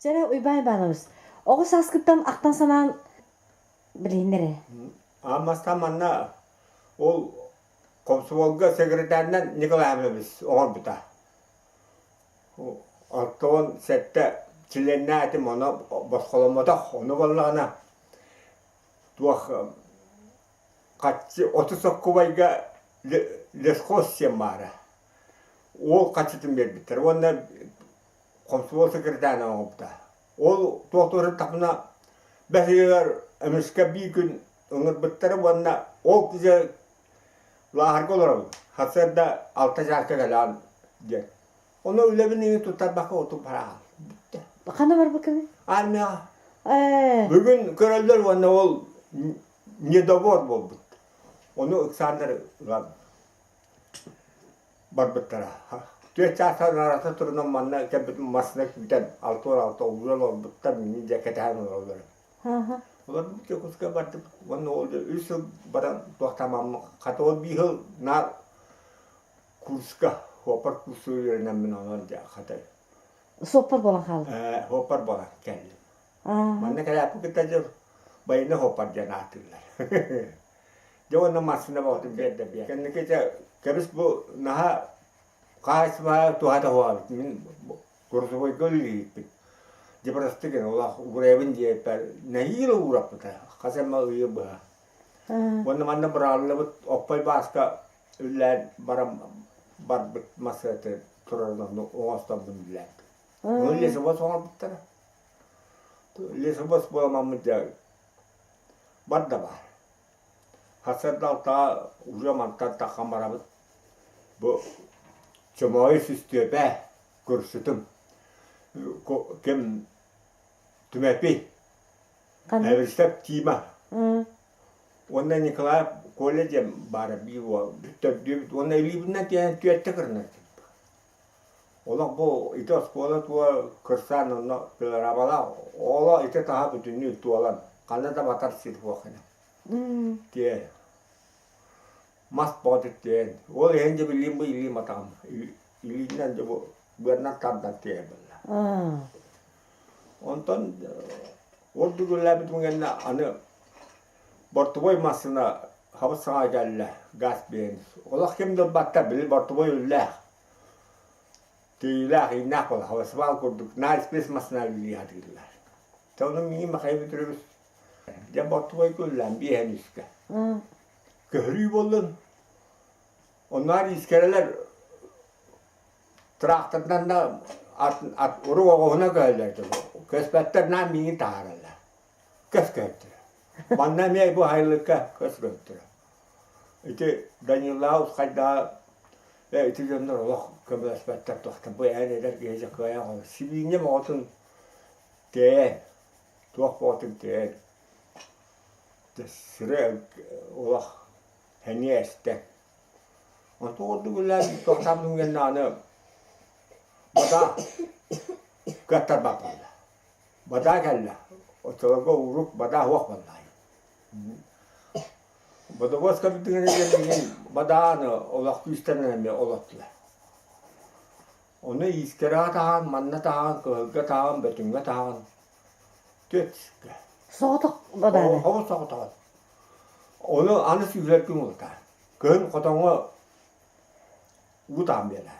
Чэрэ Уйбаан Иванович, оҕо сааскыттан ахтан санаан билиһиннэр эрэ. Аан бастаан манна ол комсомолга секретарынан Николаевич оҥорбута. 67 чилиэннээх этим, ону босхоломмотох. Ону буоллаҕына туох хаччы 30 соккубайга лесхоз сиэн баара. Ол хаччытын биэрбиттэр уонна хомсомуол секретарынан оҥорбута. Ол туох туһуттахпына бэс ыйыгар эмискэ биир күн ыҥырбыттара уонна ол киһи лааһарга олоробун. Сарсыарда 6 чааска кэлэҕин диэн. Ону үлэбин иҥин туттарбакка оту бараҕын. Бүттэ. Ханна барбыккыный? Армияҕа. Ээ. Бүгүн көрөллөр уонна ол недобор буолбут. Ону ыксааннар ылан барбыттара. Түөрт чаастан арата турунан манна кэлбитим массыына күүтэн 6:16 уура олорбуттар миигин дьэ кэтэһэн олороллор. Олорбут Дьокуускай бардым уонна ол үс сыл баран туохтаамаммын хата ол биир сыл наар курска суоппар курсугар үөрэнэммин онон дьэ хата Суоппар буолан хаалла. Суоппар буолан кэллим. Манна кэлээппин кытта дьэ байына суоппар диэн ааттыыллар. Дьэ уонна массыына бөҕөтүн биэрдэ биэ. Кэнники дьэ кэбис бу наһаа хаһаайыстыбаҕа туһата суоҕа мин курсовойга үлэлиирбит. Дьэ просты гына улах уурайабын диэппэр нэһиилэ уураппыта хас эмэ ыйы быһа. Уонна манна бырааллыбыт оппой бааска үллээн баран барбыт массыынаты турарын онно оҥосторбун үллээбит. Ону лесовоз оҥорбуттара. Лесовоз буоламмыт дьэ бар да баар. Сарсыарда алтаҕа уже мантан таххан барабыт. Бу Чомоойу Сүстүөпэ көрсүтүм. Ким Түмэпий, Эбирсэп Тима уонна Николаев Коля диэн баара биир уол төрдүөбүт уонна илиибинэн тиэйэн түөртэ кырынар Олох бу ити оскуола тула кырсаан онно пилорамалаах оҕолор ити таһа бүтүннүү туолан ханна да батар сир суох ини. Тиэ мас боҕотук тиэйэн ол иһин дьэ билиим бу илиим атаҕым илиинэн дьэ бу быаннан тардан тиэйэр буолла. Онтон ордук үлэлээбитим кэннэ аны бортовой массыына хабыс саҥа кэллэ газ биэрэн олох ким да ылбаттар били бортовой үллээх тиийилээх ииннээх буолла хабысыбаал курдук наар спец массыына үлэлии сатыыллар. Дьэ ону миигин Михаил Петрович дьэ бортовойга үллээн биэһэн үскэ. Көһөрүү буоллун. Онноор искэрэлэр Тыраахтарынан да ат, ат урук оҕуһуна көһөллөр көспөттөр наан миигин таһаараллар. Көс көһөттөрө. Манна эмиэ бу сайылыкка көс көһөттөрө. Ити Данилаус хайдаҕа э ити дьоннор олох көмөлөспөттөр туохтан бу эн эдэр киһи дьэ кыайан олор. Сибиинньэ оҕотун тиэйэн, туох оҕотун тиэйэн сире олох сэниэ эстэн Онтон ордук үлэлээн тохтообутум кэннэ аны бадаа кыаттарбат буолла. Бадаа кэллэ. Оччолорго урук бадаа суох буолла. Бодобуос көрдүгэр диэн бадааны олох күүстэринэн эмиэ олоттулар. Ону иискэрэҕэ таһаан, манна таһаан, кыһылга таһаан, бөтүҥҥэ таһаан түөрт сиргэ. Соҕотох бадааны? Хобус соҕотоҕун. Ону аны сүүрэр күн улатаа. Кыһын хотоҥҥо уу таһан биэрэр.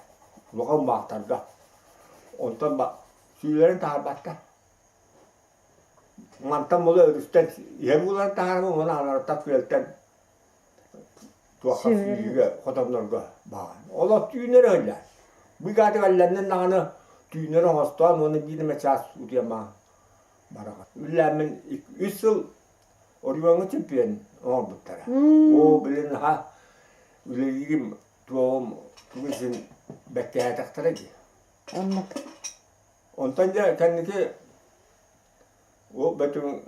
Улахан умаахтарга. Онтон сүүлэрин таһаарбаттар. Мантан була өрүстэн иһэр ууларын таһаарабын уонна анарыттан күөлтэн туохха сүүрүүгэ хотоннорго баҕан. Олох түүннэри ыһыллар. Быгааты өллөннөн даҕаны түүннэри оҥостоон уонна биир эмэ чаас утуйан бараҕын. Үллээммин үс сыл Оройуоҥҥа чемпион оҥорбуттара. Оо, били наһаа үлэлиирим, туоҕум тугу син бэркээтэхтэрэ дии. Оннук. Онтон дьэ кэнники ол бөтүҥ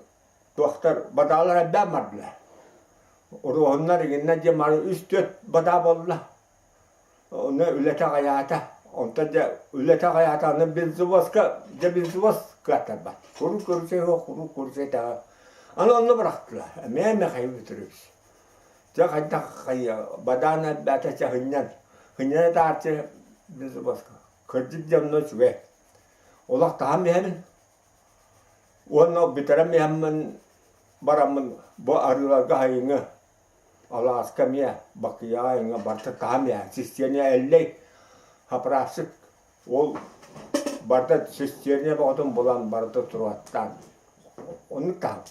туохтар бадаалар элбээн бардылар. Оруоһуннар иҥиннэр диэн бары үс-түөрт бадаа буолла. Онно үлэтэ аҕыйаата. Онтон дьэ үлэтэ аҕыйаата аны бензовозка дьэ бензовоз кыаттарбат. Куруук көрүсэ суох, куруук көрүсэ итэҕэ. Аны онно бырахтылар. Эмиэ Михаил Петрович. Дьэ хайдах хайа бадаан элбээтэ чэ хынньан. Хынньана таарчы бензовозка. Кырдьык дьэ онно үчүгэй. Олох таһан биһэбин. Уонна бүтэрэн иһэммин бараммын бу арыыларга сайыҥҥы алааска эмиэ Бакыйаҕа айаҥҥа барыта таһам иһэн систиэнэ Эллэй хаправщик ол барыта систиэнэ бөҕөтүн булан барыта туруоттаан оннук таһым.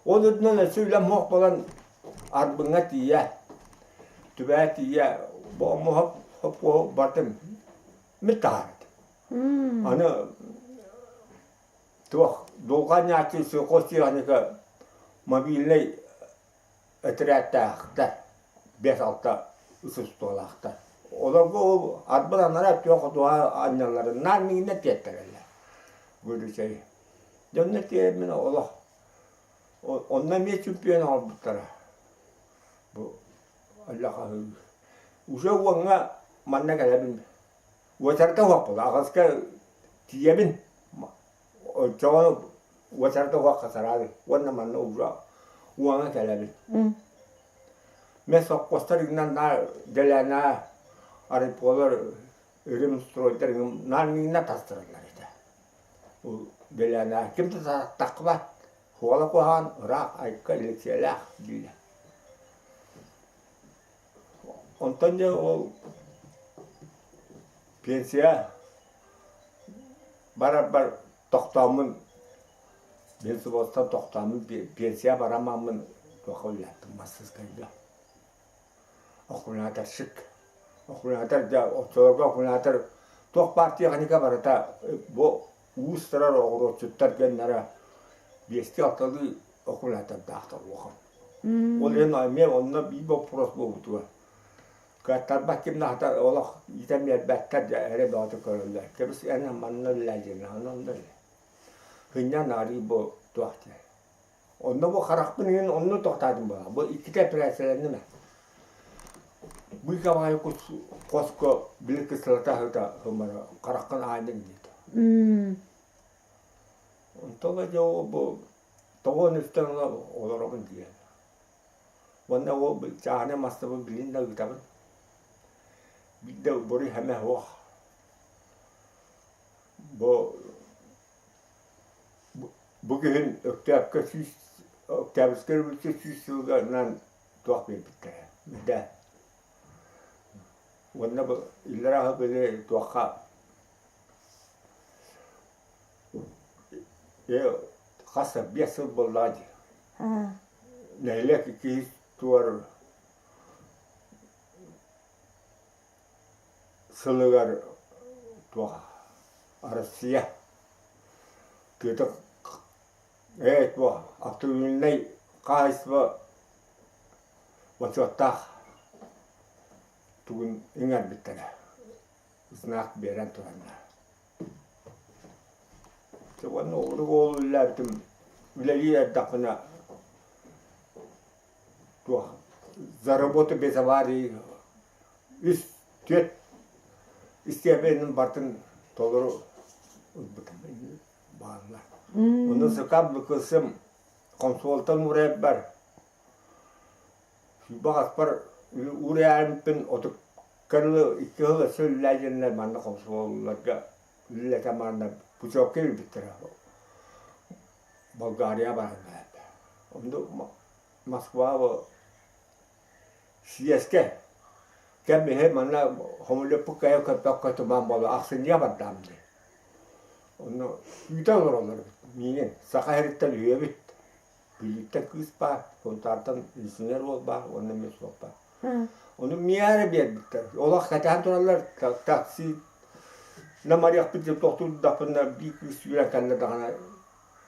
Ол үрдүнэн өссө үлэм суох буолан Арбыҥҥа тиийэ, Түбээ тиийэ бу омуһап хоппуоһу барытын мин таһаарбытым. Аны туох дулҕа анньааччы сельхозтехника мобильнай этэрээттээхтэр, 5-6 устуолаахтар. Олорго ол арбын анараа өттүгэр хотуһа анньалларын наар миигинэн тиэртэрэллэр. Выручай. Дьонно тиэрэммин олох онно эмиэ чемпион оҥорбуттара. Бу Аллахаһыы. Уже уоҥҥа манна кэлэбин. Уочарата уһаппыт. Аҕыска тиийэбин. Оччоҕо уочарата уһахха сараабын. Уонна манна уже уоҥҥа кэлэбин. Мен сопхуостар иҥнэн наар дэлээнэ арыппалар ремстройдар наар миҥнэ тастыраллар этэ. Дэлээнэ ким да таххыбат. Хуола куһаҕан ыраах айка лекциялаах дииллэр. Онтон дьэ ол пенсия барарбар тохтооммун пенсоводтан тохтооммун пенсия бараммын туохха үлэлэттим мастарыскыайга аккумуляторщик аккумулятор дьэ оччолорго аккумулятор туох баар техника барыта бу уус-турар оҕуруотчуттар диэннэрэ биэстии-алталыы аккумулятордаахтар улахан. Ол иһин эмиэ онно биир боппуруос буолбутугар кыаттарбат ким да хата олох иитэн биэрбэттэр дьэ эрэ бөҕөтө көрөллөр. Кэбис эн манна үлэлээ диэн онно үлэлээ. Сынньан арыы бу туох диэн. Онно бу харахпын иһин онно тохтоотум буолла. Бу иккитэ операцияланным ээ. Быыкабаайы хоско били кислота аһыта сымара хараххын аанньык диэтэ. Онтон дьэ ол бу тоҕо үстэн олоробун диэн. Уонна ол чааһынай мастабын билин да ыытабын. Биирдэ буруй хэмэ суох. Бу бу күһүн Өктөөпкө сүүс Октябрьскай революция сүүс сылынан туох биэрбиттэрэ мэдээ. Уонна бу иллэрээ били туохха хас да 5 сыл буоллаҕа дии. Нэһилиэк киһи туор сылыгар туох Россия тыата ээ туох автомобильнай хаһаайыстыба бочуоттаах тугун иҥэрбиттэрэ знак биэрэн тураннар. Уонна оҕурук уол үлэлээбитим үлэлии эрдэхпинэ туох за работу без аварии үс түөрт истиэпэнин барытын толору ылбытым бааллар. Онно сыкам быкысым хомсуолтан уурайбар сүүрбэ хаспар уурайарымпын отуккарылы икки сыл өссө үлэлээ диэннэр манна хомсуолларга үлэлэтэ манна путевка биэрбиттэрэ Болгария баран Онно Москва Съезкэ кэм иһэ манна хомуллуппут кэйэ көппөккө туман буола ахсынньыга бардаам дии. Онно күүтэ олороллор эбит миигин. Саха сириттэн үһүөбүт. Бүлүүттэн кыыс баар, Сунтаартан инженер уол баар уонна эмиэ суох баар. Ону миэхэ эрэ биэрбиттэр. Олох кэтээн тураллар такси намарыахпыт диэн тохтуурдахпына биир кыыс сүүрэн кэллэ даҕаны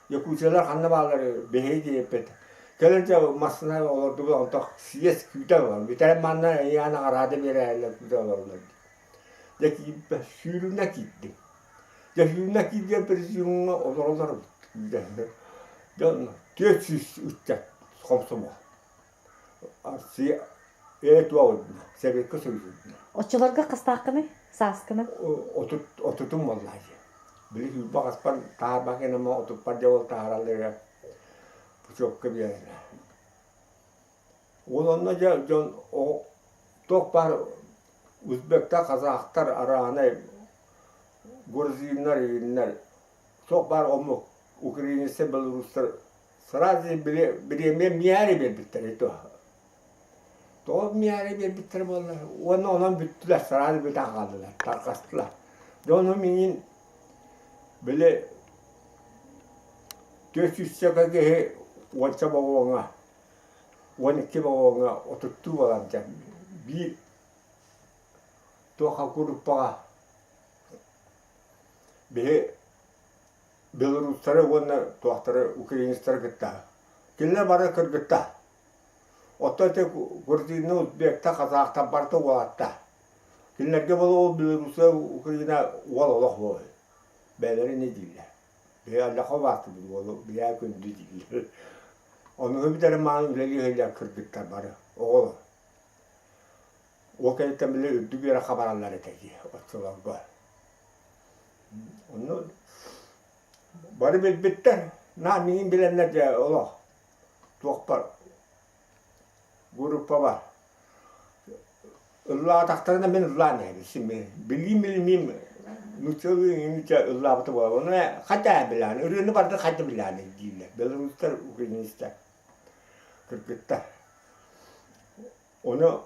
Якутиялар ханна бааллар биһиги диэппит. Кэлин дьэ массыына олордубут онтох съезд күүтэн олорон бүтэрэн манна эйиэхэ наҕараада биэрээллэр күүтэн олороллор дии. Дьэ киирбэ сүүрүнэ киирдим. Дьэ сүүрүнэ киирдиэн президиумҥа олороллор эбит күүтэн. Дьэ онно 400 ыччат хомсомол. Россия Советка Союзун. Оччолорго хастааххыный? Сааскыны? Отутум буоллаа дии. Били сүүрбэ хаспар таһаарбакка гынама отуппар дьэ ол таһааралларыгар путевка биэрэллэр. Ол онно дьэ дьон туох баар узбектар, казахтар, араанай, грузиннар, ииннэр туох баар омук. украинецтар, белорустар сразу бириэмийэ миэрэ биэрбиттэр ито. Тоҕо миэрэ биэрбиттэр буоллар уонна онон бүттүлэр, сразу бүтэн хааллылар, тарҕастылар. Дьэ ону миигин били 400 киһи уонча боҕуоҥа, 12 боҕуоҥа отуттуу буолан дьэ биир туох группаҕа биһи белорустары уонна туохтары украинецтары кытта кинилэр бары кыргыттар. Оттон ити грузины, узбектар, казахтар барыта уолаттар. Кинилэргэ буола ол Белоруссия, Украина уол олох буолар. Бэйэлэрэ инньэ дииллэр. Биһи аллаха баартыбыт уолу бийээ күндү дииллэр. Онуһу бүтэрэн мааны үлэлии сылдьар кыргыттар бары, оҕолор. Ол кэнниттэн били үрдүк үөрэххэ бараллар этэ дии оччолорго. Онно бары билбиттэр, наа миигин билэннэр дьэ олох туохпар группабар ыллаатахтарына мин ыллаан иһэбин син билиим билимиим нууччалыы нуучча ыллаабыта буолар ону хайда билээн ырыаны барда хайда билээн дииллэр белорустар украинецтар кыргыттар ону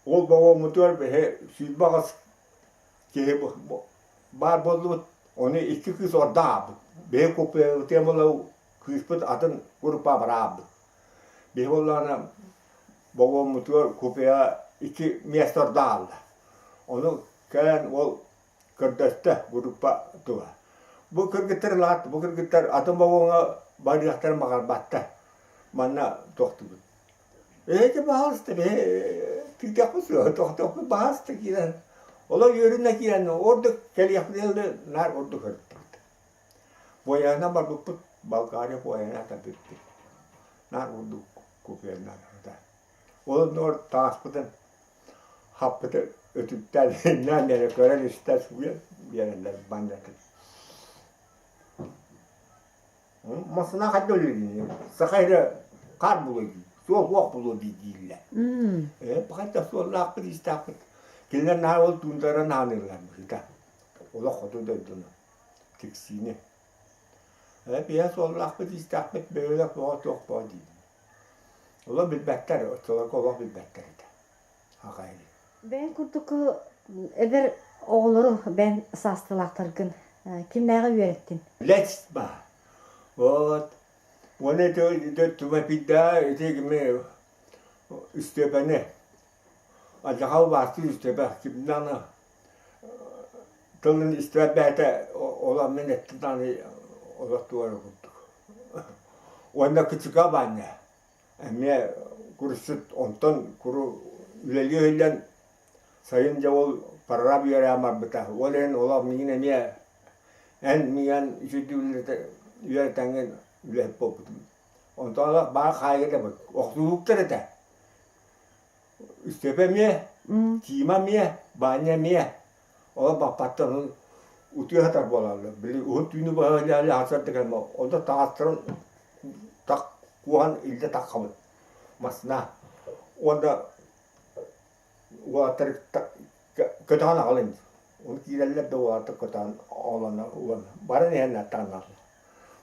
ол боҕуоммутугар биһи 28 киһи баар буоллубут ону икки кыыс ордо аабыт биһи куппутугар буола кыыспыт атын группа бараабыт. Биһи буоллаҕына богуоммутугар купеҕа икки место ордо хаалла. Ону кэлэн ол көрдөстө группа тула. Бу кыргыттар ылаат, бу кыргыттар атын богуоҥҥа барыахтарын баҕарбаттар. Манна тохтубут. Эһиги баһаалыста биһи тыытыахпыт суоҕа, тохтуохпут баһаалыста киирэн. Олор үөрүнэ киирэн ордук кэлиэхпит наар ордук ырыттыбыт. Буойаһынан барбыппыт, Болгария буойаһынан атарбыппыт. Наар курдук купленнар ата. Ол оннугар тааспытын хаппыты өтүктээн иннээн эрэ көрөн истэн сууйан биэрэллэр баннатын. Массына хайда өлөрүнү саха эрэ хаар булуо дии, суол уох булуо дии дииллэр. Э, хайда суоллаахпыт, истаахпыт. Кинилэр наһаа ол туундара наһаныыллар быһыыта. Олох хоту дойдуну. Тиксиини. Ээ, биһиэхэ суоллаахпыт, иистээхпит, бөһүөлэк бөҕө туох бөҕө диибин. Олох билбэттэр, оччолорго олох билбэттэр этэ. Аҕай. Бэйэҥ курдук эдэр оҕолору бэйэҥ саастыылаахтаргын кимнээҕи үөрэттин? Лэч баар. Вот. Уонна ити ити Тимофейдаа ити кими Истиэпэни алдьархай убаастыыр Истиэпэ кимнээх тылын истибэт бэйэтэ ол мин эттим даҕаны олох туора курдук. Уонна Кычыка Баанньа эмиэ курсут онтон куру үлэлии иһиллэн сайын дьэ ол прораб үөрэҕин барбыта. Ол иһин олох миигин эмиэ эн миигин үчүгэй үөрэтэҥҥин үлэһит буолбутум. Онтон олох баар хаайга да охсуһууктар этэ. Үстүөпэ эмиэ, Тима эмиэ, Баанньа эмиэ. Ол баппаттар ону утуйа сытар буолаллар. Били уһун түүнү быһа илэ сырдык эмэ онто таҥастарын так куоһан илдьэ таххабыт масна. Уонна уолаттары көтөҕөн аҕалын. Ону киирэллэр да уолаттар көтөҕөн оҕолоно уон баран иһэннэр таҥналлар.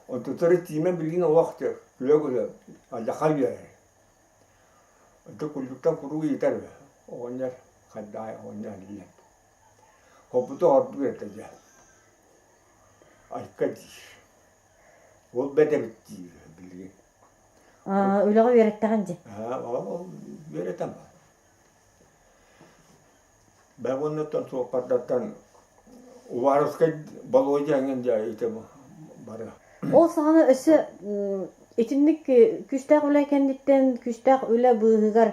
Онтуттары Тима билигин олох күлэ-күлэ алдьархай үөрэр. Ити куллуктан куруук ыйытар үһү, оҕонньор хайдаҕай оҕонньор диэн. Хоппуту ордук этэ дьэ. Айка диир. Ол бэрт эбит диир билигин. Үлэҕэ үөрэттэҕин дии. Ол үөрэтэн бар. Бэм уоннаттан суоппардартан Уваровскай Володя эҥин дьэ ити бары. Ол саҕана өссө итинник күүстээх үлэ кэнниттэн күүстээх үлэ быыһыгар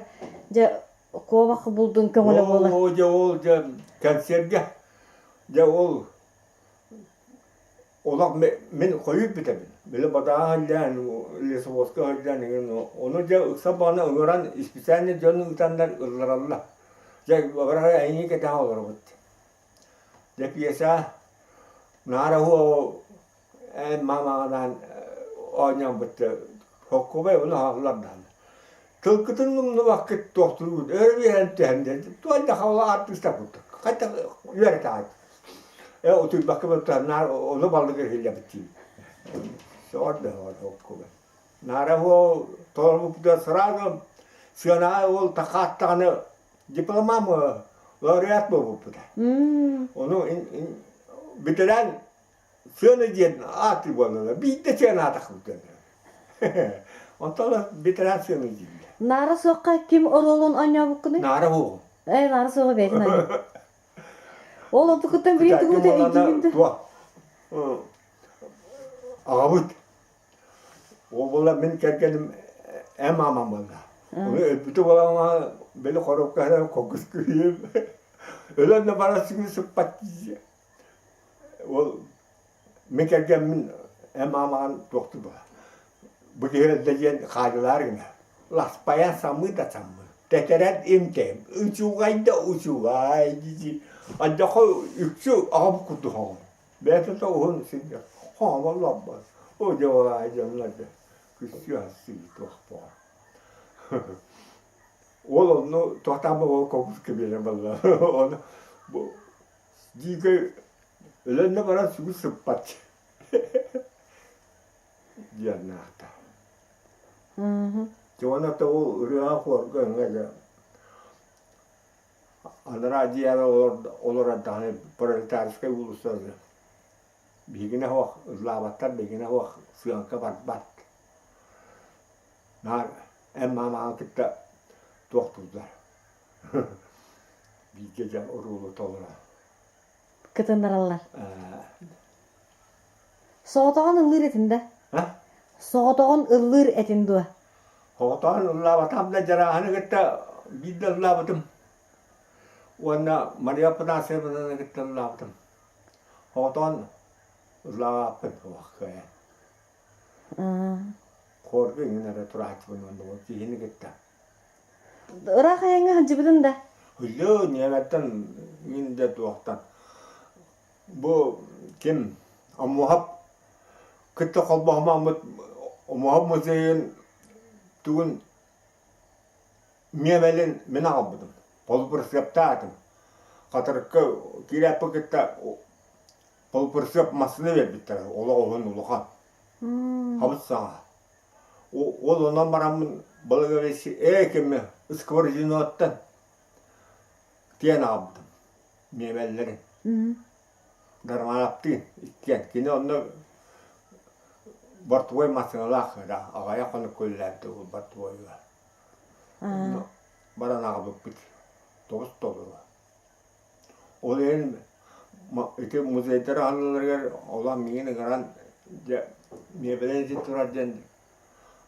дьэ куобах булдун көҥүлэ буолар. Ол дьэ ол дьэ кэнсиэргэ дьэ ол олох мин хойут бүтэбин. Били бадааһа иллээн лесовозка сылдьан игин ону дьэ ыкса баҕана ыҥыран специальный дьону ыытаннар ыллараллар. Дьэ бара эйиҥи кэтэһэ олоробут. Дьэ пьеса наар оһуо эн маамаҕынаан оонньообут хоккубай ону аһаллар даҕаны. Тылгытын умнубаккыт туохтуугут өр үөрэн түһэн туох да хаала артыыстар курдук. Хайдах үөрэтэҕит? Ээ утуйбакка буолтар наар ону балыгы иһиллэбит диибит. Сөҕөр да сөҕөр холкуга. Наара уол толорбуппутугар сразу сыанаҕа уол тахааттаҕына дипломам лауреат буолбуппута. Ону бүтэрэн сыана диэн ааты буолла. Биирдэ сыана аатахпыт Онтон ветеран сыана дииллэр. Наара суохха ким оруолун оонньообуккунуй? Наара суоҕу. Ээ, наара суоҕу бэйэтин оонньоо. Ол онтукуттан билин тугу да өйдүүгүн да? Туох? Аҕабыт. Ол буолла мин кэргэним эм маамам буолла. Ону өлбүтэ буолан били хоруопка эрэ хокус кыйым. Өлөн да баран сүгүн сыппат дии. Ол мин кэргэммин эн маамаҕын туохтуу буолар. Бу киһи өлдө диэн хаадьылаар гына. Ласпайан самыы да самыы. Тэтэрэн имтэйим. Учугай да учугай дии. Андьахо үксү аҕам курдук оҕом. Бэйэтэ да уһун сылдьар. Хоомоллорбот. О дьолай дьоннор да күссүү ассыы туох буолар. Ол онну туохтаан ол кобуска биэрэ балла. Ону бу диикэ өлөн да баран сүгүн сыппат диэн наахта. Дьон ата ол ырыаҕа хуорга өҥө дьэ анараа дьиэҕэ олорор даҕаны Пролетарскай уулуссаны биһигинэ суох ыллаабаттар, биһигинэ суох сыаҥка барбат. Наар эн маамаҕын кытта туохтууллар бииргэ дьэ уруулу толорон. Кытыннараллар. Соҕотоҕун ыллыыр этин да? Соҕотоҕун ыллыыр этин дуо? Соҕотоҕун ыллаабатам да дьарааһыны кытта биирдэ ыллаабытым. Уонна Мария Афанасьевнаны кытта ыллаабытым. Соҕотоҕун ыллаабаппын олох кыайан. Хорга иҥин эрэ турааччыбын уонна ол киһини кытта. Ыраах айаҥҥа сылдьыбытын да? Ыллыы ньиэмэттэн мин да туохтан Бу ким Омуоһап кытта холбоһумаммыт Омуоһап музейын тугун миэбэлин мин аҕалбытым. Полупырсыаптаатым. Хатырыкка киирээппин кытта полупырсыап массыына биэрбиттэрэ олох уһун улахан. Хабыс саҥа. Ол онон бараммын Благовещи ээ кими Скворзиноттан тиэн аҕалбытым. миэбэллэрин Дармааптыын иккиэн кини онно бортовой массыыналаах аҕыйах хонук үлэлээбитэ ол бортовойга онно баран аҕалбыппыт тоҕус толору ол иһин ити музейдар аһыллалларыгар олох миигин ыҥыран дьэ миэбэлин ити турар диэн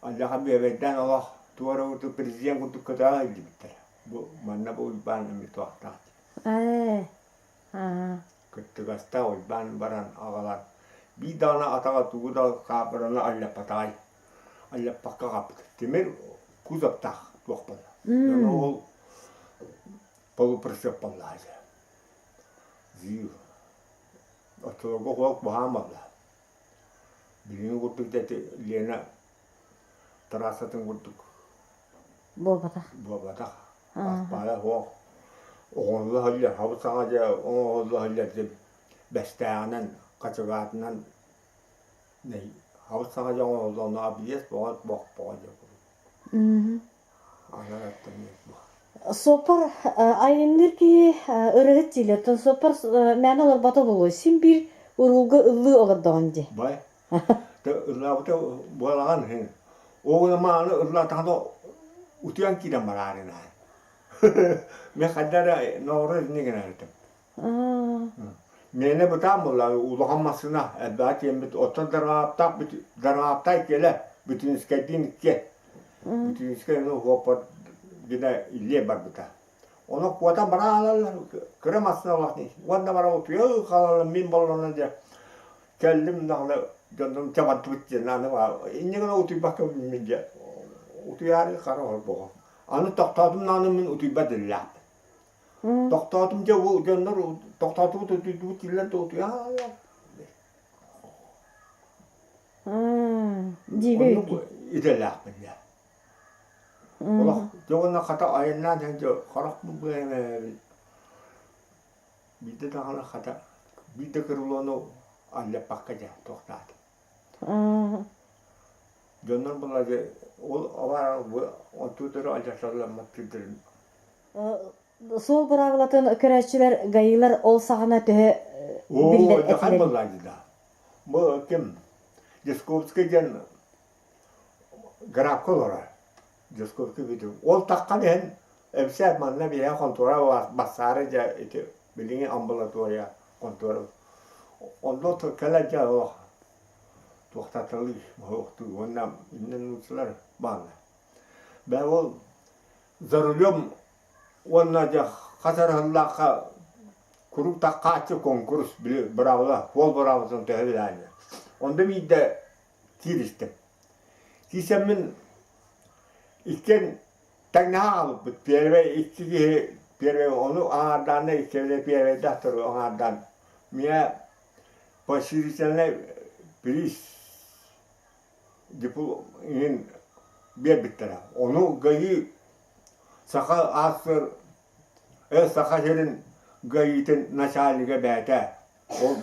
алдьархай миэбэлдээн олох туора курдук президент курдук көтөҕө илдьибиттэр бу манна бу Уйбаан эмиэ туохтаах Ээ, аа. Кыттыгастаах Уйбаан баран аҕалан биир даҕаны атаҕа тугу да хаапыраны аллаппатаҕай, аллаппакка хаалбыт. Тимир кузовтаах туох буолла. Дьоно ол полуприцеп буоллаҕа дьэ. Зил. Оччолорго хуол куһаҕан буолла. Билиҥҥи курдук дьэ ити Лена трассатын курдук Буолбатах. Буолбатах. Аспаала суох. Оҥоһулла сылдьар, хабыс-саҥа дьэ оҥоһулла сылдьар дьэ Бэстээҕинэн, Хачыгаатынан хабыс-саҥа дьэ оҥоһулла онно объезд боҕо бох боҕо дьэ Суоппар айанныыр киһи ырыһыт дииллэр. Оттон суоппар мээнэ олорбото буолуо. Син биир уруулга ыллыы олордоҕун дии. Бай. Ыллаабыта буолаҕын иһин. Ол мааны ыллаатаҕына утуйан киирэн бараарына. Мен хайда эрэ ноҕоро итинник гынар этим. Миэнэ бытаан буолла улахан массыына элбэҕи тиэммит оттон Дарҕааптаах Дарҕааптай кэлэ Бүтүнүскэйдиин иккиэ Бүтүнүскэй ону уоппар гына илиэ барбыта. Ону куотан баран хаалаллар кыра массыына улахан уонна баран утуйа хаалаллар мин боллонон дьэ кэллим даҕаны дьоннорум чабардыбыт диэн аны инньэ гына утуйбакка мин дьэ утуйаары хара олорбоҕум. Аны тохтоотум даҕаны мин утуйбат иллээхпин. Тохтоотум дьэ бу дьоннор тохтоотубут утуйдубут дииллэр да утуйааллар. Дьиибэ Оннук идэлээхпин дьэ. Олох дьэ уонна хата айаннаан иһэн дьэ харах быһа биирдэ даҕаны хата биир да крылону аллаппакка дьэ туохтаатым. Дьоннор буолла ол абаар онтуутары алдьаталламмат сирдэрин Суол быраабылатын көрөөччүлэр ГАИлар ол саҕана төһө биллэр Оо, дьахан этилэрий? буолла да. Бу ким? Дьосковскай диэн грабка олорор. Дьосковскай бүтүн. Ол таххан иһэн эбсээт манна биһиэхэ хонтуора бассаары дьэ ити билиҥҥи амбулатория хонтуора. Онно кэлэн дьэ олох туохтаталыы моһуохтуу уонна иннин нууччалар бааллар. Бээ ол за рулем уонна дьэ хас арыһыллаахха куруук таххааччы конкурс били быраабыла суол быраабылатын төһө билээни. Онно биирдэ кииристим. Киирсэммин иккиэн тэҥнэһэ хаалбыппыт. Первый икки киһи первый ону аҥаардаанна иккиэбитэ первыйдаах туру аҥаардаан миэ поощрительный приз диплом иһин биэрбиттэрэ. Ону ГАИ Саха АССР Саха сирин ГАИ-тин начальнига бэйэтэ ол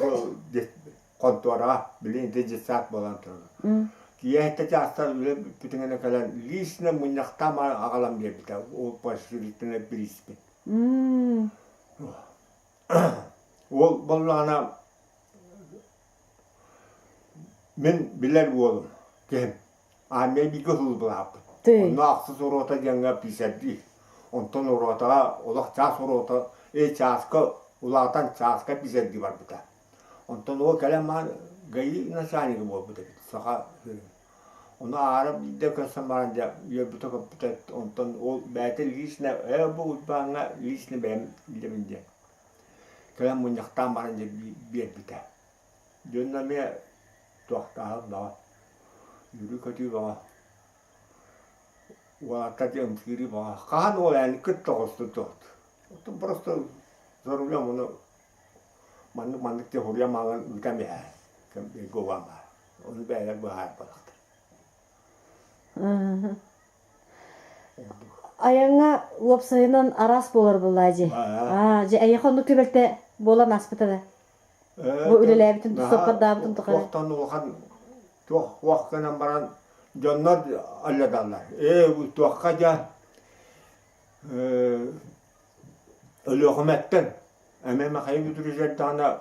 хонтуораҕа билигин ити детсад буолан турар. Киэһэтэ чаастар үлэ бүппүтүнэн кэлэн лично мунньахтаан аҕалан биэрбитэ ол поощрительный бирииспин. Ол буоллаҕына Мин билэр уолум, киһим, армия бииргэ сылдьыбыт. Онно ахсыс уруота диэҥҥэ писэрдиир. Онтон уруотаҕа олох чаас уруота, э чааска улаатан чааска писэрдии барбыта. Онтон ол кэлэн маан ГАИ начальнига буолбут эбит, саха сирин. Ону аара биирдэ көрсөн баран дьэ үөрбүтэ-көппүтэ, онтон ол бэйэтэ лично ээ бу Уйбааҥҥа лично бэйэм илдьэбин диэн кэлэн мунньахтаан баран дьэ биэрбитэ. Дьонно эмиэ туохтааһын баҕа, үөрүү-көтүү баҕа, уолаттар дьэ ымсыырыы баҕа. Хаһан уол эн кытта оҕустун туох Оттон просто за рулем ону маннык-маннык диэн суруйан маалан ыытан иһэр. Кэм угаан баар. Ону бэйэлэр быһаарбатахтар. Айаҥҥа уопсайынан араас буолар буоллаа дии. Аа, дьэ эйиэхэ оннук түбэлтэ буолан ааспыта да? Бу үлэлээбитин, соппордаабытын тухары. Туохтан улахан туох туох гынан баран дьоннор аллаталлар. Ээ туохха дьэ Өлүөхүмэттэн эмиэ Михаил Петрович эрдэҕинэ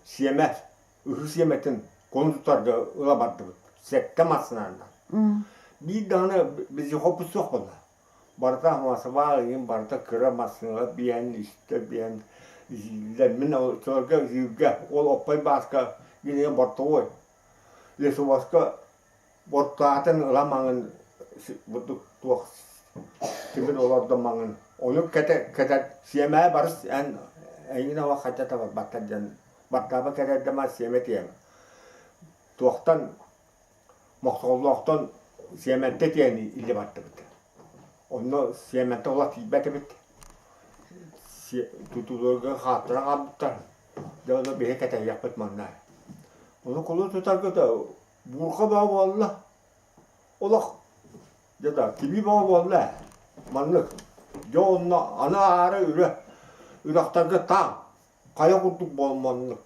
сиэмэ ыһыы сиэмэтин кулун тутарга ыла бардыбыт. Сэттэ массыынанан. Биир даҕаны вездехоппут суох буолла. Барыта Москва ыйын барыта кыра массыыналар биһэн үстэ биһэн изииллэр. Мин оччолорго изииргэ ол Оппой Бааска гинигэн бортовой лесовозка бортаатын ыла маҥын бурдук туох тимир олордо маҥын ону кэтэ кэтэ сиэмээ барыс эн эйигин ава хайда табарбаттар диэн баттааба кэтэрдэма сиэмэ тиэм туохтан Мохсоҕоллоохтон сиэмэнтэ тиэни илдьэ бардыбыт. Онно сиэмэнтэ олох тиийбэт эбит. Тутууларга хааттара хаалбыттар. Дьэ ону биһи кэтэһиэхпит манна. Ону кулун тутарга да буурҕа бөҕө буолла. Олох дьэ да тибии бөҕө буолла ээ. Маннык. Дьэ онно аны аара үрэ үрэхтэргэ таам хайа курдук буолманнык.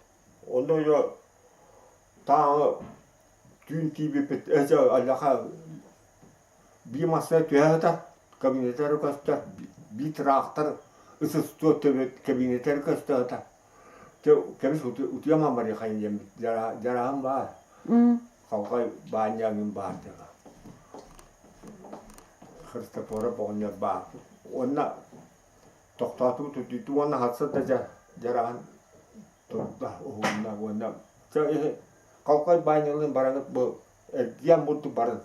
Онно дьэ тааҥы түүн тиийбиппит эчэ аллаха биир массыына түһэ сытар кабинета эрэ көстөр биир тыраахтар ысыстуо кабинета эрэ көстө сытар кэбис утуйаман барыахайын диэммит дьараһым баар халҕай баанньаҥым баар дьаҕа Христофоров оҕонньор баар уонна тохтоотубут утуйдум уонна хатса да дьараһан турда уһугунна уонна халҕай баанньалыын бараҥыт бу эргийэн бурдук барын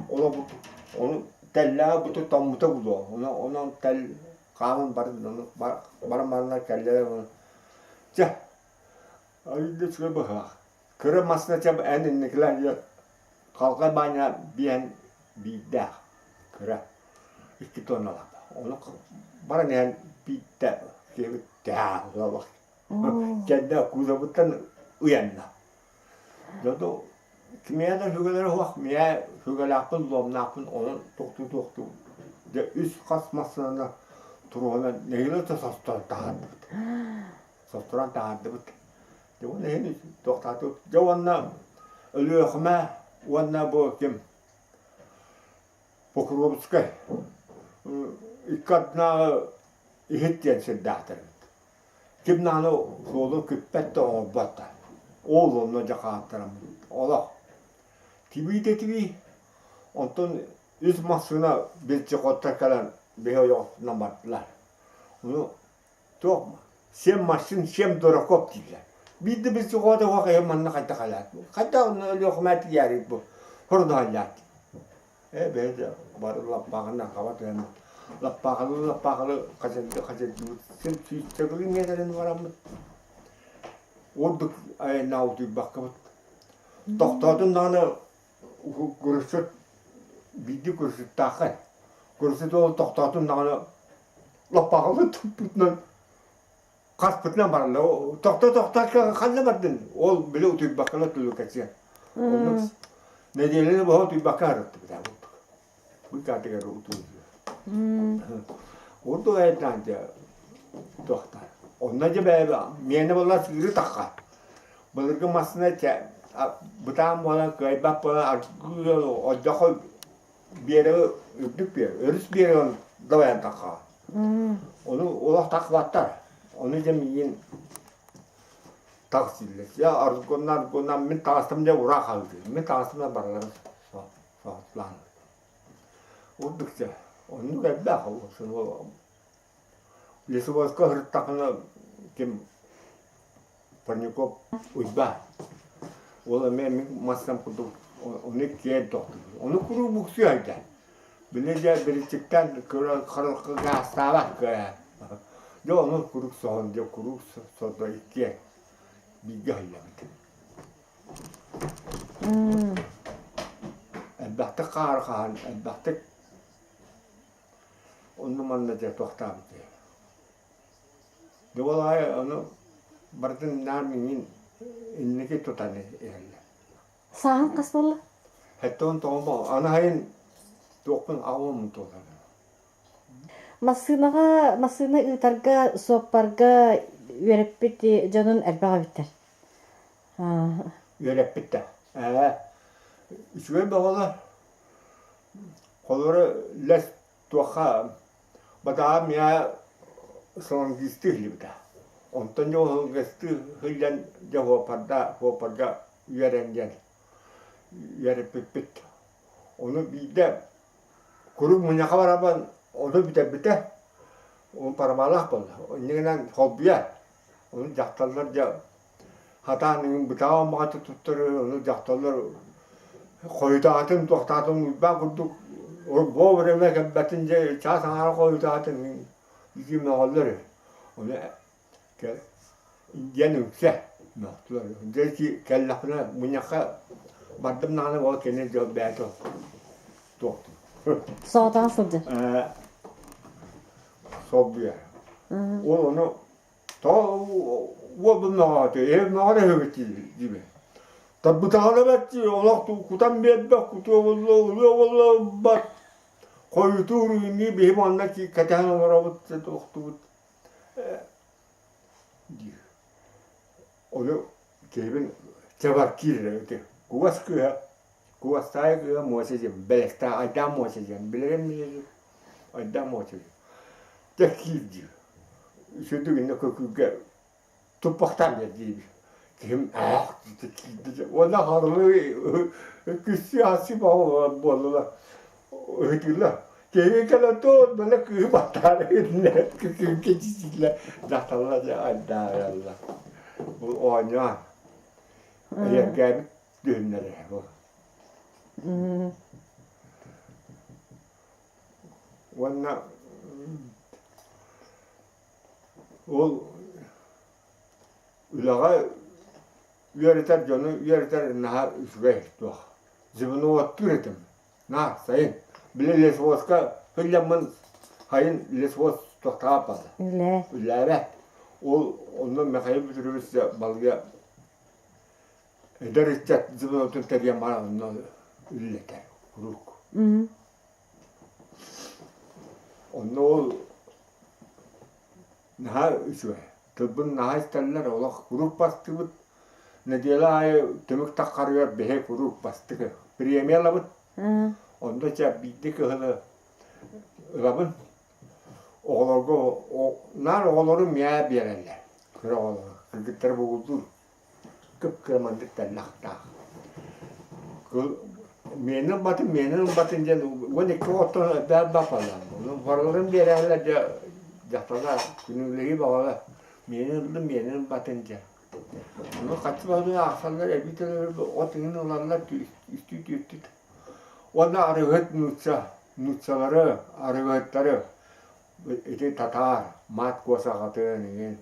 оло бурдук ону тэллэҕэ буту тоҥмута буолуо ону онон тэл хааман барын ону баран бараннар кэллилэр ону чэ айда үчүгэй быһыылаах кыра массыына чэ эн инникилэр халҕай баанньа биэһэн биирдээх кыра икки тонналаах ону баран иһэн биирдэ киһибит Кэннэ кузовыттан ыйанна. Дьону кимиэхэ да сүгэлэрэ суох, миэхэ сүгэлээхпин, луомнаахпын, онон тохтуу-тохтуу дьэ үс хас массыынаны туруоран нэһиилэ да состорон таһаардыбыт. Состорон таһаардыбыт. Дьэ уонна иһин туохтаатыбыт. Дьэ уонна Өлүөхүмэ уонна бу ким Покровскай икки ардынааҕы иһит диэн сирдээхтэр эбит. Ким даҕаны суолу күппэт да оҥорбот да. Ол онно дьэ хааттараммыт. Олох. Тибии да тибии. Онтон үс массыына вездеходтар кэлэн биһи ойоҕоспутунан бардылар. Ону туох семь машин, семь дураков дииллэр. Биирдэ вездехода суох эһи манна хайдах алаат? Хайдах онно Өлүөхүмэ тиийээрий бу? Хордоһоллоот. Ээ бэйэ бары лаппааҕынан хаба түһэн лаппаахылыы лаппаахылыы хачырды хачырдыбыт син сүүсчэкилин миэтэрин бараммыт ордук айаннаа утуйбаккабыт тохтоотун даҕаны Көрсөт биирдии көрсүттааххай. Көрсөт ол тохтоотун даҕаны лаппаҕылыы туппутунан хаспытынан бараллар. Тохто-тохто ханна бардын? Ол били утуйбаккала түлүкэччи. Оннук нэдиэлэни быһа утуйбакка сырыттыбыт курдук. Быыкаатыгар утуйдулар. Ордук айаннаан дьэ туохтар. Онно дьэ бэйэ миэнэ буолла сыыры тахха. Былыргы массыына бытаан буолан кыайбат буолан аргыый одьохо биэрэги үрдүк биэр өрүс биэрэгин дабайан таххаҕа. Ону олох таххыбаттар. Ону дьэ миигин таҕыс дииллэр. Дьэ аргунна аргунна мин таҕыстым дьэ ураа хаһыытыыр. Мин таҕыстым да барыларын соһутулаан. Урдук дьэ. Оннук элбэх ол Лесовозка сырыттаххына ким Парников Уйбаан ол эмиэ мин массам курдук ону киэр тохтуур. Ону куруук буксуйа сылдьар. Били дьэ биричиктээн көрө харахха гаастаабат кыайа. Дьэ ону куруук соһон дьэ куруук сордо иккиэн бииргэ сылдьабыт. Элбэхтик хаары хаһан элбэхтик Онно манна дьэ туохтаабыт үһү. Дьэ ол аайы ону барытын наар миигин инники тутан иһэллэр. Сааһыҥ хас буолла? 79 буолла. Аны сайын туохпун аҕабым туолар. Массыынаҕа массыына ыытарга, суоппарга үөрэппит дьонун элбэх эбиттэр. Үөрэппиттэр. Ээ, үчүгэй бөҕөлөр. Холобура, лэс туохха батаһа миэхэ сылангистыы сылдьыбыта. Онтон дьэ сылгыстыы сылдьан дьэ суоппарда суоппарга үөрэн диэн үөрэппиппит. Ону биирдэ куруук мунньахха барабын ону бүтэрбитэ. Ол парабаалаах буолла. Инньэ гынан холбуйа. Ону дьахталлар дьэ Хатаан бытаан баҕата туттар ону дьахталлар хойутаатын туохтаатын уйбаан курдук вовремя кэлбэтин дьэ чаас аҥаара хойутаатын ити мөҕөллөр ону диэн үксэ мөхтүлэр дьэ ити кэллэхпинэ мунньахха бардым даҕаны ол кини дьэ бэйэтэ туохтуур Соҕотоҕун сылдьар. Солбуйар. Ол ону Тоҕо уолбун мөҕөөтө, эһи мөҕөр эһэбит диибин. Тарбытаҕына бэрт олох кутан биэрбэт, кутуо буолла, ылыа буолла ылбат. Хойутуур үүнүү биһи манна кэтэһэн олоробут, охтубут диир. Ону киһибин чабаркиир эрэ ити. Кугас кыыһа, кугастаайы кыыһа Муоса диэн, бэлэхтээх Айдаан Муоса диэн, билэрим Айдаан Муоса диэн. Дьэ киир диир. Үчүгэйдик иннэ көкүүргэ туппахтаан биэр диибин. Киһим аах киирдэ уонна харылыы күссүү-ассыы буоллулар. Ыһытыылар. Киһи кэлэн туох бэлэ кыыһы баттаары иннэ күкүҥкэ дьииллэр дьахталлар дьэ айдаараллар. Бу оонньоон эйэргээбит түһүннэрэ бу. Уонна ол үлэҕэ үөрэтэр дьону үөрэтэр наһаа үчүгэй туох. Звеноводтуур этим. Наа, сайын. Били лесвозка сылдьаммын сайын лесвоз туохтаах баҕа. Үлэ. Үлээбэт. Ол онно Михаил Петрович балыга эдэр ыччат звенотун тэрийэн баран онно үлэлэтэр куруук. Онно ол наһаа үчүгэй. Тылбын наһаа истэллэр, олох куруук бастыыбыт. Нэдиэлэ аайы түмүк таххарыгар биһи куруук бастакы премия ылабыт. Онно чэ биирдэ кыһыны ылабын. Оҕолорго наар оҕолору миэ биэрэллэр. Кыра оҕолору. Кыргыттары бугуллуур. Кып-кыра маннык тэллэхтээх. Миэнэ ылбатын, миэнэ ылбатын диэн 12 оҕоттон элбээн бапаллар. Ону барыларын биэрэллэр дьэ дьахталлар күнүүлэһии баҕала миэнэ ыллым, миэнэ ылбатын диэн. Ону хаччы баҕаны аахсаллар, эбии төлөбүр от иҥин ылаллар үстүү түөртүү. Уонна арыгыһыт нуучча, нууччалары, арыгыһыттары ити татаар, маат куосаҕатын иҥин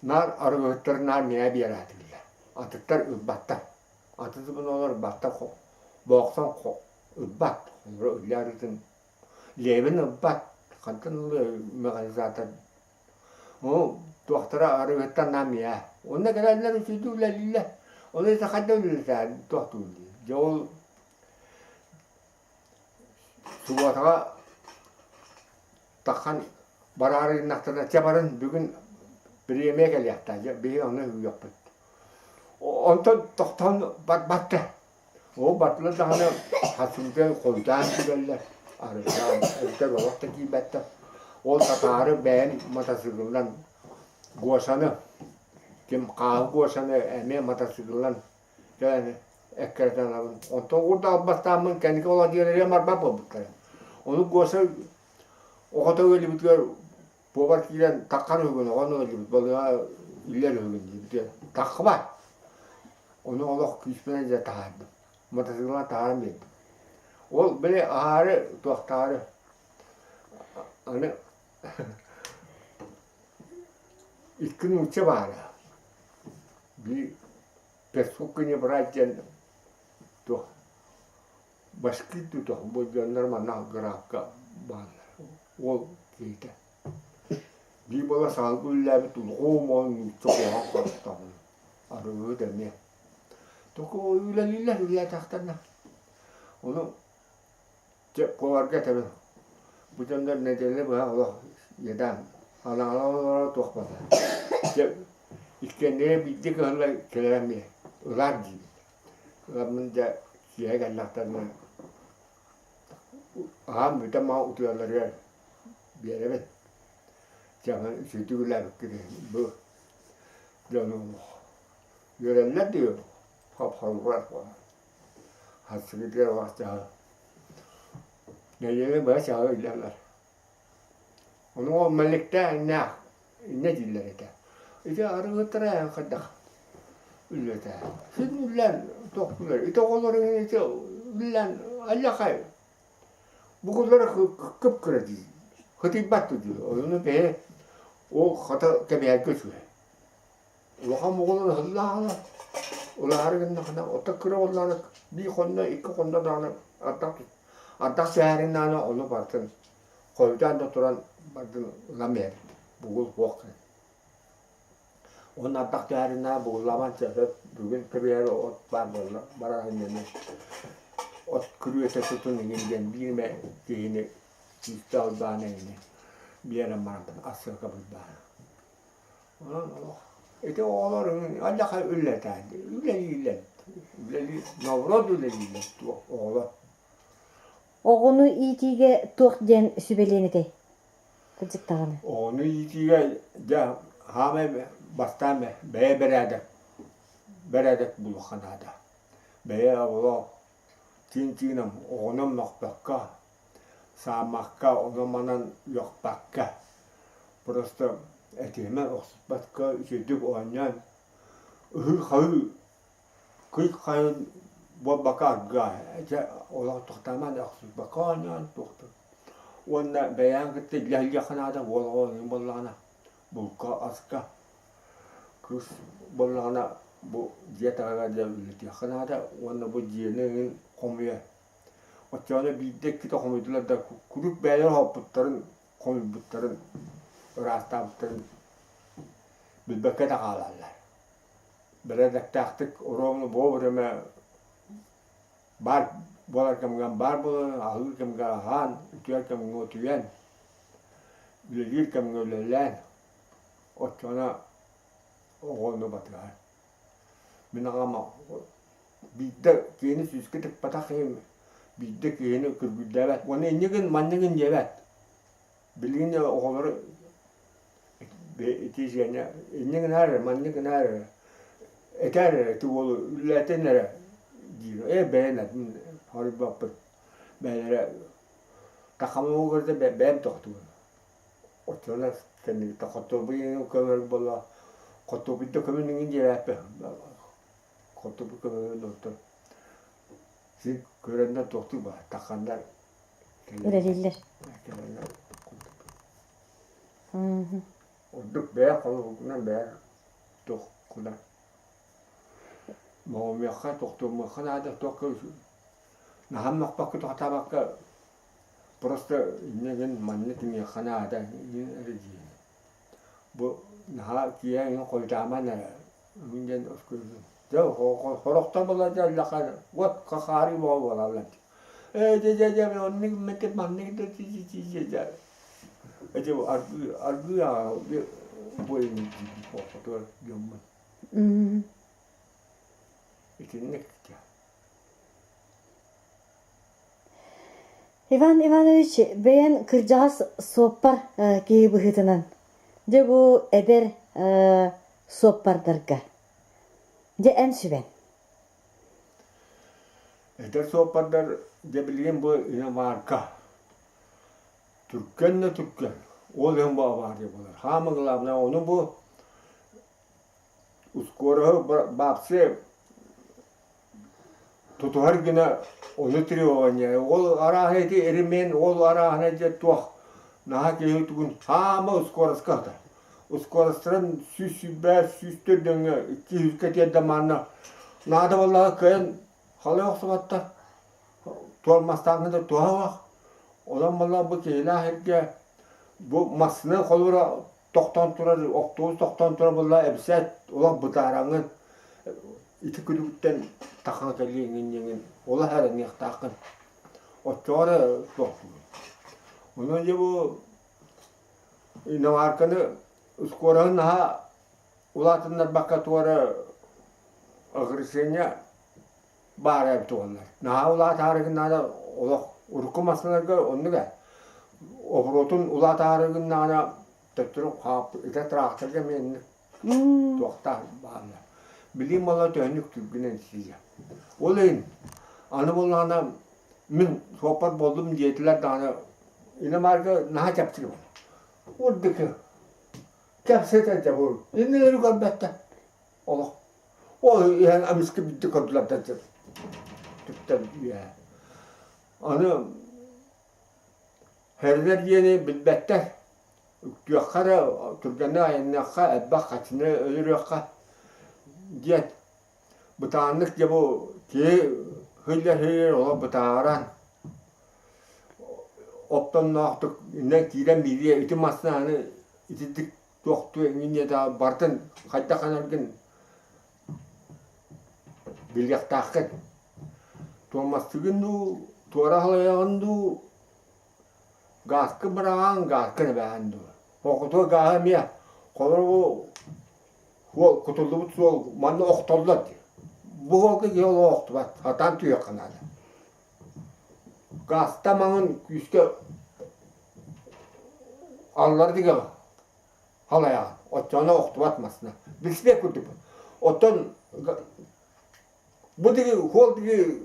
Наар арыгыһыттар наар миэхэ биэрээтилэр. Атыттар ылбаттар. Атын олор ылбаттар боохсон ылбат. Үлэ арыытын лиэбин ылбат. Хантан ылыа механизатор. Ол туохтара арыгыһыттар наар миэхэ. Онно кэлэллэр үчүгэйдик үлэлииллэр. Ону ити хайда үлэлэтээр туохтуур дии. Дьэ ол субуотаҕа Таххан бараары гыннахтарына, чэ барын бүгүн бириэмийэ кэлиэхтээх, дьэ биһиги ону үһүйүөхпүт. Онтон тохтоон барбатта. Ол бардылар даҕаны хасыыга хойутаан күлэллэр, арыгылаан эбэтэр олох да киирбэттэр. Ол татаары бэйэм матасыыкылынан Гошаны, ким Хааһы Гошаны эмиэ матасыыкылынан кэлэн эккирэтэн ылабын. Онтон уурда албастааммын кэнники олох дьиэлэригэр барбат буолбуттара. Ону Гоша Оҕото ыалдьыбытыгар пуобар киирэн таххар үһүгүн, оҕону ыалдьыбыт балыыһа үллэр үһүгүн диэбитигэр таххыбат. Ону олох күүспүнэн дьэ таһаардым. Мотоциклынан таһааран биэрдим. Ол били аһаары туохтаары аны икки нуучча баара. Биир Перскук не брать диэн туох Башкир тутах бу дьоннор манна графка бааллар. Уол киһитэ. Биир буола саалга үллээбит улуу нуучча куһаҕан хоруттаҕын. Арыгыһыт эмиэ. Току үлэлииллэр үлэлээтэхтэринэ. Ону дьэ поварга этэбин. Бу дьоннор нэдиэлэ быһа олох иэдээн анаала олоро туох баҕа. Дьэ иккиэннэрэ биирдэ кыһылла кэлэр эмиэ ылаар диибин. Ыламмын дьэ киэһэ кэллэхтэринэ аһаан бүтэн маҕан утуйалларыгар биэрэбин. Дьэ үчүгэйдик үлэлээбиккит бу дьону үөрэллэр дии хоп-холбор харсыгытыгар олох дьаһал нэдиэлэ быһа чаһы үлэлэр Ону ол мэликтээх иннэ дииллэр этэ. Ити арыгыттара эн хайдах үллэтэ. Син үллэн тохтулар. Ити оҕолор ити үллэн аллахай. Бугуллара кып-кыра дии. Хытыйбат дии. Ону бэйэ ол хата кэбиһэргэ үчүгэй. Улахан бугулун ыһыллааҕына, улаары гыннахына, оттон кыра буоллаҕына биир хонно, икки хонно даҕаны ардах ардах түһээриҥ ону барытын хойутаан да туран бардын ылан биһэбит бугул суох гын. Уонна ардах түһээринэ бугуллаабан сөп бүгүн кэбиһэр от баар буолла барар иннинэ от күрүөтэ тутун иҥин диэн биир эмэ киһини күүстээх уйбаан эҥини биэрэн баран ассыылка бырдаана. Онон олох ити оҕолор алдьархай үлэлээн үлэлииллэр үлэлии наоборот үлэлииллэр туох оҕолор Оҕону иитиигэ туох диэн сүбэлиэн этэй? Кырдьык даҕаны. Оҕону иитиигэ дьэ хаамай бастаан бэйэ бэрээдэк бэрээдэк булуохха наада. Бэйэ олох тыын-тыынан оҕону мөхпөккө, сааммакка, онон-манан үөхпэккэ, просто этиһимэн охсуспакка үчүгэйдик оонньоон ыһыы-хаһыы Кый-хайын буолбакка аргыа, дьэ олох тохтоомон охсуспакка оонньоон туохтун. Уонна бэйэҥ кытта үллэһиллиэххэ наада уол оҕо оонньуур буоллаҕына булка-аска кыыс буоллаҕына бу дьиэ таһыгар дьэ үлэлэтиэххэ наада уонна бу дьиэни эҥин хомуйа. Оччоҕуна биирдэ-иккитэ хомуйдулар да куруук бэйэлэрэ оһоппуттарын хомуйбуттарын ыраастаабыттарын билбэккэ да хаалаллар. Бэрээдэктээхтик оруобуна вовремя баар буолар кэмҥэ баар буолан, аһыыр кэмҥэ аһаан, утуйар кэмҥэ утуйан, үлэлиир кэмҥэ үлэлээн, оччоҕуна оҕону батыһар. Мин аҕам биирдэ киһини сүүскэ тыкпатах киһим, биирдэ киһини күргүйдээбэт. Уонна иннигин манныгын диэбэт. Билигин оҕолору ити Женя инньэ гынаар эрэ, маннык гынаар эрэ, этээр эрэ ити уолу үлэлэтэн эрэ диир. Ээ бэйэн мин хоруйбаппын. Бэйэлэрэ тахаммын көрдө бэйэм тохтуубун. Оччоҕуна кэнниттэн хотуобуй көмөр буолла хотуобуйда көмүн иҥин диэбэппин. Хотуобуй көмөрүн оттон син көрөннөр туохтуу баар тахханнар Үлэлииллэр. Ордук бэйэ холобургунан бэйэ туохкунан моҕумуохха тохтуомуохха наада туох наһаа мөхпөккө тохтообокко просто инньэ гын манна түмүөххэ наада эрэ диэн бу наһаа киэһэ эҥин хойутааман эрэ диэн дьэ сорохтор буолар дьэллэхэ уот хахаарыы бөҕө буолаллар ээ дьэ дьэ дьэ оннук мэтик маннык да дьэ дьэ эти аргыы аргыы буойун хотугар дьоммун итинник Иван Иванович бэйэн кырдьаҕас суоппар киһи быһыытынан дьэ бу эдэр суоппардарга дьэ эн сүбэҥ Эдэр суоппардар дьэ билигин бу иномарка түргэн да түргэн ол иһин бу авария буолар. Хаама главное ону бу ускуораһы баапсы тутуһар гына ону требование. Ол арааһа ити ремень ол арааһына дьэ туох наһаа киһи тугун хаама ускуораска сытар. Ускуорастарын 120, 104 дөҥҥө 200-гэ тиэрдэ манна наада буоллаҕа кыайан халай охсубаттар. Туормастааҥҥа да туһа суох. Онон буолла бу киһилээх сиргэ бу массыына холобура тохтоон турар, оптуобус тохтоон турар буолла эбисээт олох бытаараҥҥын ити күлүгүттэн таххан кэлиэҥин диэҥин олох эрэниэхтааххын. Оччоҕо эрэ туохтуур. Онон дьэ бу иномарканы скороһын наһаа улаатыннарбакка туора ограничение баара эбит уоллар. Наһаа улаатаары гыннаҕына олох урукку массыыналарга оннук ээ. Оҕуруотун улаатаары гыннаҕына төттөрү хааппыт ити тракторга эмиэ инник туохтаах бааллар. Билигин буолла төһөнүк түргэнэн сиийэ. Ол иһин аны буоллаҕына мин суоппар буоллум диэтилэр даҕаны иномарка наһаа чэпчэки буолла. Урдуку кэпсэтэ дьэ бу иннилэри көрбөттөр олох Ол иһэн эмискэ бүттэ көрдүлэр да түптэн үөһэ. Аны хэринэр диэни билбэттэр. Үктүөххэ эрэ, түргэнник айанныахха, элбэх хачыны өлөрүөххэ диэн бытааннык дьэ бу киһи һыллар олох бытааран оттонноохтук иннэ киирэн биириэ ити массыынаны итирдик туохтуу эҥин барытын хайдах гынаргын билиэхтааххын. Туомастыгын дуу, туора халайаҕын дуу, гааскын быраҕаҕын, гааскын эбээҕин дуу. Оҕотугар гааһы эмиэ холобур суол кутуллубут суол манна охтоллор дии. Бу суолга киһи олох охтубат, сатаан түһүөххэ наада. Гааста маҥан күүскэ аллар дигэҕэ халайаҕын, оччоҕуна охтубат массыына. Билсибэт курдукпун. Оттон бу диги хуол диги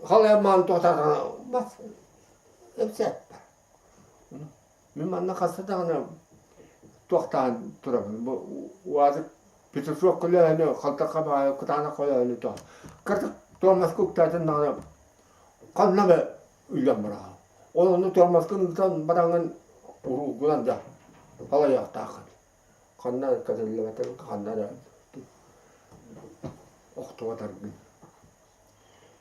халайан маан туохтаатаҕына бас эпсээт. Мин манна хаста даҕаны туохтаан турабын. Бу УАЗик петушок көлөһөнү, халтарха баайы, кытаанах көлөһөнү тоҕо. Кырдык туормаска уктаатын даҕаны ханна да үллэн бараҕын. Ол онно туормаскын ыытан бараҥҥын уруулгунан да халайыахтааххын. Ханна кэтиллибэтин ханна эрэ охтубатаргын.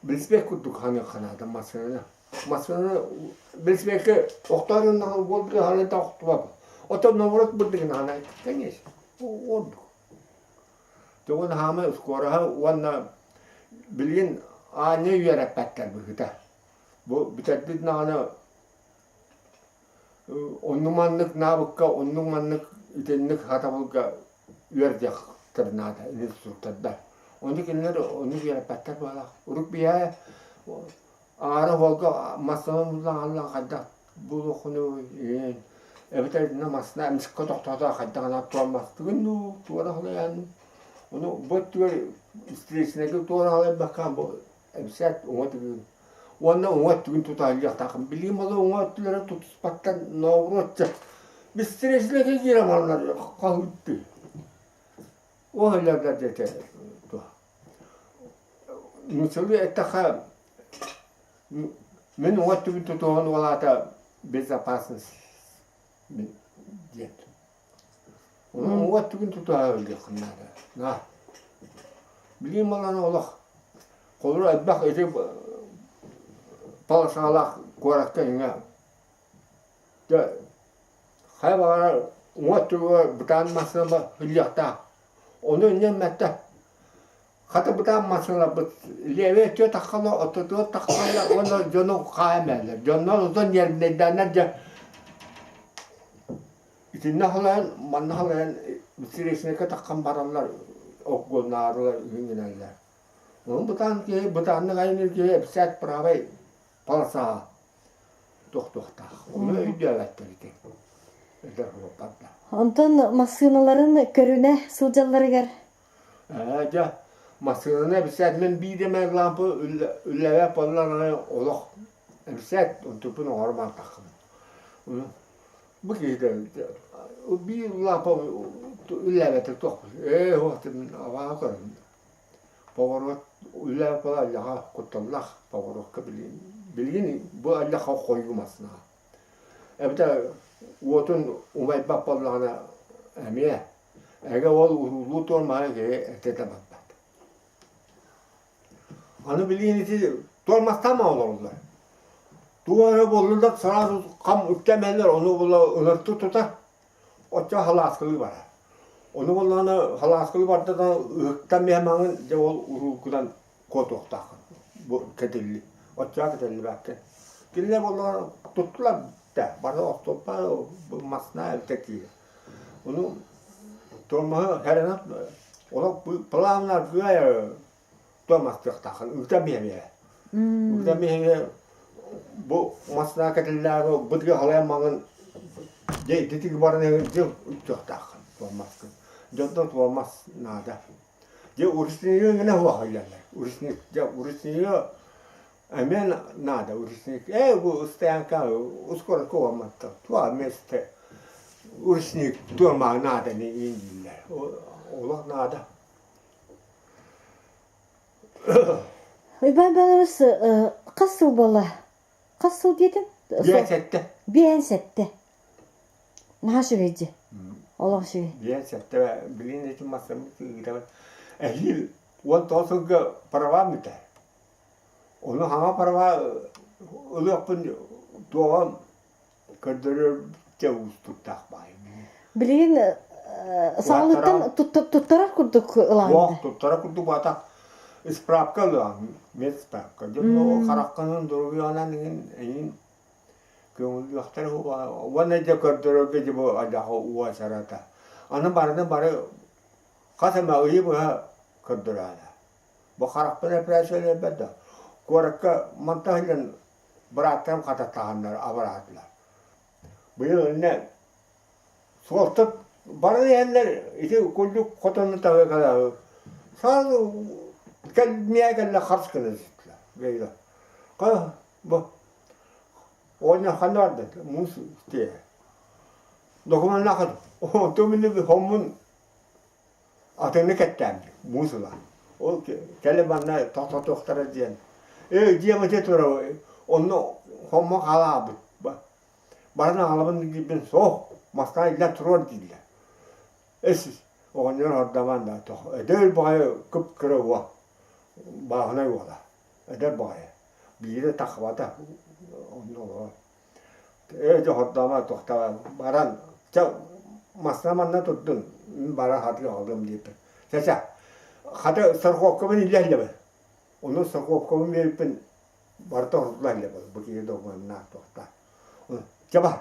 Билсибэт курдук ханыахха наада массыынаны. Массыынаны билсибэккэ охтоорун буолбут ханыта охтубат. Оттон наоборот бырдыгынаана конечно ордук. Тугун хаамай ускуораһа уонна билигин аанньа үөрэппэттэр быһыыта. Бу бүтэрбит даҕаны оннук-маннык наабыкка, оннук-маннык итинник сатабылга үөрдүөхтэр наада инструктардар. Ону кинилэр ону үөрэппэттэр быһалаах. Урут биһээ аара уолга массыына буллаҕаллан хайдах буолуоххунуй эбэтэр итиннэ массыына эмискэ тохтоото хайдах гына туормастыгын дуу, туора халайан ону бу өттүгэр встречнайга туора халайбакка бу эбисээт уҥа өттүгүн уонна уҥа өттүгүн тутаһыллыахтааххын. Билигин буолла уҥа өттүлэрэ тутуспаттан нообуруот встречнайга киирэн бараллар хаһыытыы. Ол ыллардар диэтэ туох. Нууччалыы эттэххэ мин уҥа өттүбүн тутуһан ол аата безопасность диэн. Уҥа өттүгүн тутуһа ыллыаххын наада. На. Билигин баланы олох холобур элбэх ити полосалаах куоракка иҥэ дьэ хайа баҕарар уҥа өттүгэр бытаан массыына ыллыахтаах. Ону инньэ Хата бытаан массыыналарбыт левэй өттүгэр таххаллар, ортотугар таххаллар уонна дьону хаайан бэрэллэр. Дьоннор онтон ньиэрбинэйдээннэр дьэ итиннэ халайан, манна халайан встречнайга таххан бараллар, обгоннаарылар үһүн гыналлар. Ону бытаан киһи бытааннык айанныыр киһи эпсээт правай полосаҕа тохтуохтаах. Ону өйдөөбөттөр ити. Эдэр уолаттар. Онтон массыыналарын көрүнэ сылдьалларыгар Ээ, дьэ, массыынаны эбисээт мин биир эмэ лаампы үллэбэт буоллар олох эбисээт онтуппун оҥоро барбаккын. Бу киһитэ биир лаампа үллээбэтэ туох ээ уох мин абааһы көрөбүн. Поворот үллээбэт буола аллаха кутталлаах поворотка билигин билигин бу аллаха хойуу массыына. Эбэтэр уотун умайбат буоллаҕына эмиэ Эгэ ол уруулуу туормаһа киһи этэ да барбат. Аны билигин ити туормастаама олороллор. Туох эрэ буоллулар сразу хам үктэмэллэр, ону була ыныртыы тута, оччо халааскылыы барар. Ону буоллаҕына халааскылыы барда да ыһыктан миһэмаҥын дьэ ол уруулгунан куотуохтааххын. Бу кэтилли. Оччоҕо кэтиллибэккин. Кинилэр буоллаҕына туттулар да, бары остуолба массыына эбитэ киирэр. Ону туормаһы хэрэнэн олох плавно аргыай туормастыахтааххын ыытан биһэбиэ. Ыытан биһэбиэ бу массыына кэтиллээри бытыга халайан маҥын дьэ ититик баран дьыл үттүөхтааххын туормаскын. Дьонтон туормас наада. Дьэ уруснига гына хуахайлаллар. Урусник дьэ уруснига Эмиэ наада ручник. Ээ бу стоянка ускорка уомматта. Туа месте ручник туормаа наада дииллэр. Олох наада. Иван Иванович хас сыл буолла? Хас сыл диэтим? 57. 57. Наһаа үчүгэй дии. Олох үчүгэй. 57 билин этим массаммыт ыытабын. Эһиил 19 сылга правам бүтэр. Ону хаҥа параҕа ылыахпын туоҕа көрдөрөр дьэ уустуктаах баайым. Билигин саҕалыттан туттарар курдук ылаҕын Суох, туттарар курдук баатах справка ылыаҕын, медсправка. Дьон хараххынан, доруобуйаҕынан эҥин эҥин көҥүллүөхтэрэ уонна дьэ көрдөрөргө дьэ бу адьаха уочарата. Аны барыны бары хас эмэ ыйы быһа көрдөрөөрө. Бу харахпын эпэрээссийэлэрбэр да куоракка мантан сылдьан бырааттарым хататтаһаннар абыраатылар. Быйыл иннэ суолта баран иһэллэр ити курдук хотону таһыакалаһы сразу кэл миэ кэллэ харс гына сыттылар. Бэйла. Ха бу оонньо ханна барда муус тиэ. Докуманнаахат онтон мин хоммун Атыны кэттээн муус ыла. Ол кэлэ манна тохтотуохтара диэн. Ээ дьиэм ити турар онно хоммо хаалаабыт. Баран аҕалабын диибин суох Москва иллэн туруор дииллэр. Эс оҕонньор ордомон да эдэр баҕайы кып-кыра уол бааһынай уола эдэр баҕайы биирэ таххыбата онно олорор Ээ дьэ хордоомо туохтаҕа баран чэ массыына манна турдун мин баран хатыы аҕалыам диэбиппин. Чэ чэ хата страховкабын илдьэ иһиллэбин. Ону страховкабын биэрбиппин барыта ордула иһиллэбин бу киһи докумуоннаах туохтаах. Чэ бар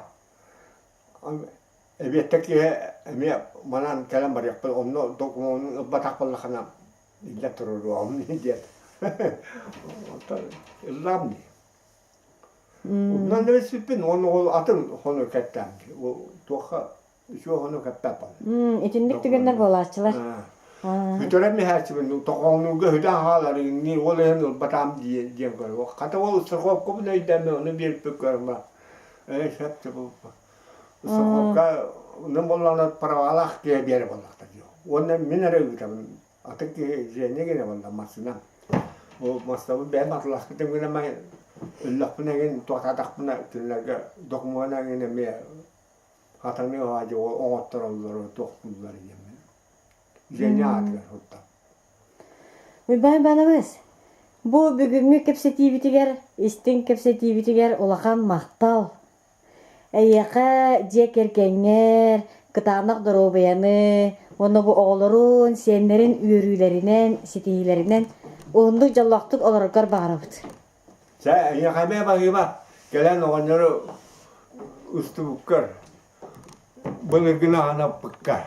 эбиэттэ киэһэ эмиэ манан кэлэн барыахпын онно докумуонун ылбатах буоллаххына Иллэ туруоруоҕум диэн. Оттон ыллаам дии. Онон эбэспиппин уонна ол атын хону кэптээн туохха үчүгэй хону кэппэппин. Итинник түгэннэр буолааччылар. Бүтэрэн иһээччибин тоҕооҥнуурга үтэн хаалар иҥниир ол иһин ылбатаам диэн көрөр. Хата ол страховкабын өйдөммө ону биэрбит көрөмө. Ээ сөп Страховка онон буоллаҕына правалаах киһи биэрэ буоллахтар дии. Уонна мин эрэ ыытабын Атын киһи дьиэни гинэ буолла массыынам. Ол массыынабын бэйэм атыласпытым гынан өллөхпүнэ эҥин туохтаатахпына кинилэргэ докумуона эҥин эмиэ хатаныа аадьы оҥоттороллоро туохтууллар диэммин. Дьиэни аатыгар сыттам. Уйбаан Иванович, бу бүгүҥҥү кэпсэтиибитигэр, истиҥ кэпсэтиибитигэр улахан махтал. Эйиэхэ, дьиэ кэргэҥҥэр кытаанах доруобуйаны уонна бу оҕолорун, сиэннэрин үөрүүлэринэн, ситиһиилэринэн уһуннук дьоллоохтук олороргор баҕарабыт. Чэ, эйиэхэ эмиэ баһыыба. Кэлэн оҕонньору устубуккар, былыргыны аһанаппыккар.